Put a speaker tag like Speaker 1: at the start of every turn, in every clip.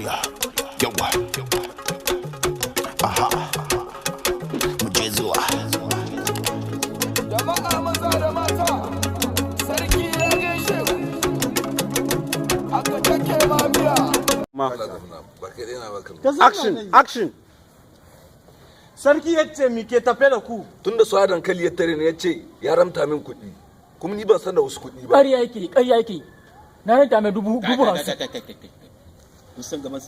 Speaker 1: Murya. Yawa. Aha. Mu je zuwa.
Speaker 2: Jama'a maza da mata, sarki ya gaishe ku. Aka take mamiya.
Speaker 3: Action, action.
Speaker 4: Sarki ya ce mi ke tafe da ku?
Speaker 2: Tun da suwa dankali ya tare ni, ya ce ya ramta min kuɗi, kuma ni ban san da wasu kuɗi ba.
Speaker 5: Ƙarya yake, ƙarya yake. Na ranta mai 50,000.
Speaker 6: Kusan gaban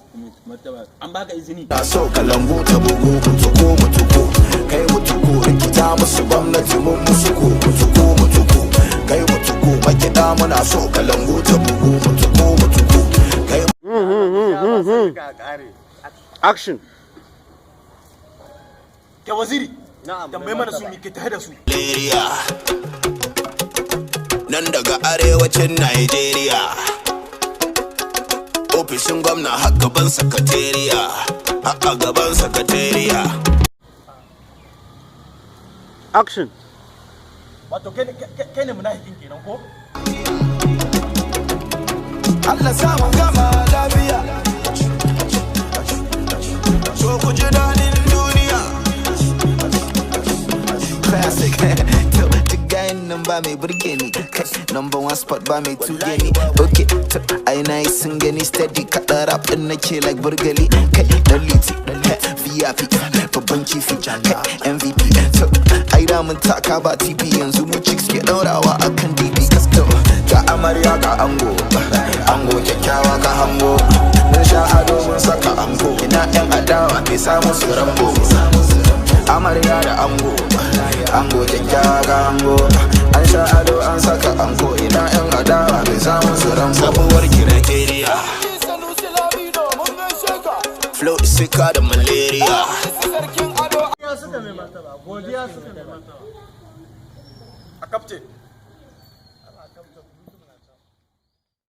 Speaker 6: martaba an baka izini.
Speaker 1: Na so kalangu ta bugu, mutuku mutuku kai mutuku, rikita musu gwamnati, mun musu ko mutuku mutuku kai mutuku, makiɗa muna so kalangu ta bugu, mutuku mutuku kai.
Speaker 3: Action.
Speaker 4: Ke waziri, tambayi mana su mi ke tafe da su.
Speaker 1: Malaria nan daga arewacin Nigeria, ofishin gwamna har gaban sakatariya, har a gaban sakatariya.
Speaker 3: Action.
Speaker 4: Wato kai ne munafikin kenan ko?
Speaker 1: Allah sa mu gama lafiya, so ku ji daɗin duniya.
Speaker 7: Classic. To gayan nan ba mai burge ni. Kai, number one spot, ba mai tuge ni. Okay, to ai na yi sun gani, steady kaɗa rap ɗin nake like burgali. Kai, dan liti, VIP, babban kifi, kai MVP. To ai da mun taka ba TP, yanzu mu chicks ke ɗaurawa akan DP. To
Speaker 1: Ga amarya, ga ango, ango kyakkyawa ka hango, mun sha ado, mun saka ango, ina yan adawa, bai samu su rambo. Amarya da ango, ango kyakkyawa ka hango, an sha ado, an saka ango, ina yan adawa, bai samu su rambo. Sabuwar Nigeria.
Speaker 2: Sanusi Lamido, mun gaishe ka.
Speaker 1: Flow is sicker da malaria.
Speaker 2: Sarkin ado.
Speaker 4: Godiya suka mai martaba, godiya suka mai martaba. A kafte.